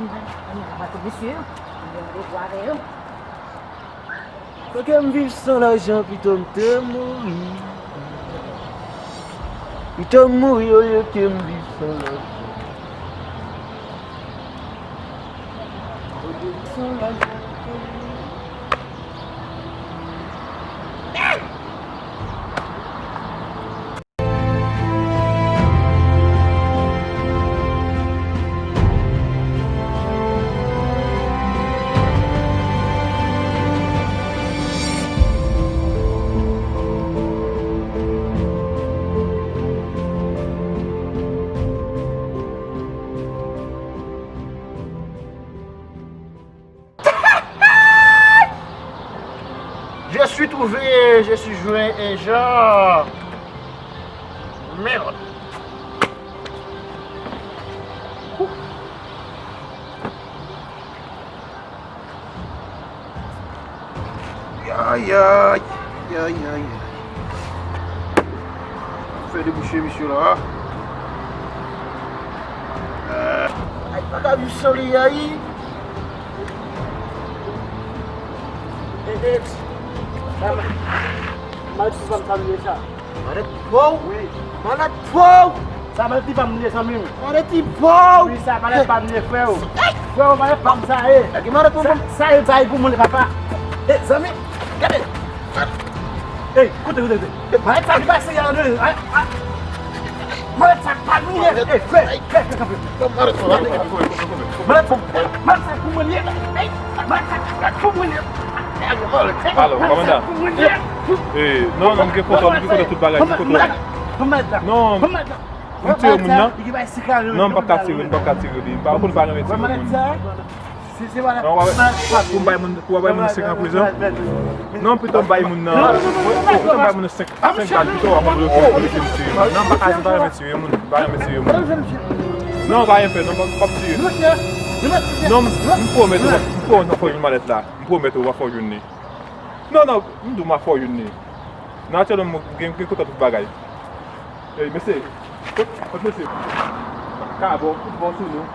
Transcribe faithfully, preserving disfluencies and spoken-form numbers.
Ann, ann, ann, ann, mesye, m gen randevou avè yo. Fòk m viv san lajan, pito m te mouri. Pito m mouri olye ke m viv san lajan. Olye m san lajan ke m mouri. Je suis trouvé, je suis joint et je... Merde. Ay, ay, ay, ay, ay. Fè debouche misye la. Ay, pa ka viv san li, ay. Hey, hey. Mama. Mama, tu vas me saluer ça. Malèt pa w? Wi. Malèt pa w? Sa malèt li pa m li ye, zanmi m. Malèt li pa w? Wi, sa malèt pa m li ye, frè. Frè, malèt pa m sa ye. Sa, sa ye, sa ye pou mwen, papa. E, zanmi, gade. Ey, koute, koute, koute. Malèt sa ki pase ya, de, a, a. Malèt sa pa m li ye. Ey, frè, frè, frè, kanpe. Malèt sa, malèt sa pou mwen li ye. Ey, malèt sa pou mwen li ye. Alo, kòmandan. Eh, non, non, m gen kontwòl, m gen kontwòl tout bagay, m gen kontwòl. Non, m tire moun nan. Non, m p ap ka tire, m p ap ka tire li. M pa konn pa renmen tire moun. Non, w ap, pou m bay moun, pou w bay moun nan senk an prizon. Non, pito m bay moun nan, pito m bay moun nan senk, senk bal, pito w ap mande yo pou yo kite m tire moun. Non, m pa ka, m pa renmen tire moun, m pa renmen tire moun. Non, pa anyen fè, non, m p ap tire. Non, m, m pwomèt ou, m pwomèt ou w ap fè yon malèt la. M pwomèt ou w ap fè youn ni. Non, non, m di w m ap fè youn ni. Nan aktyèlman, m gen, gen kontan tout bagay. Ey, mesye, kot, kot mesye? Kabò, tout bò sou nou.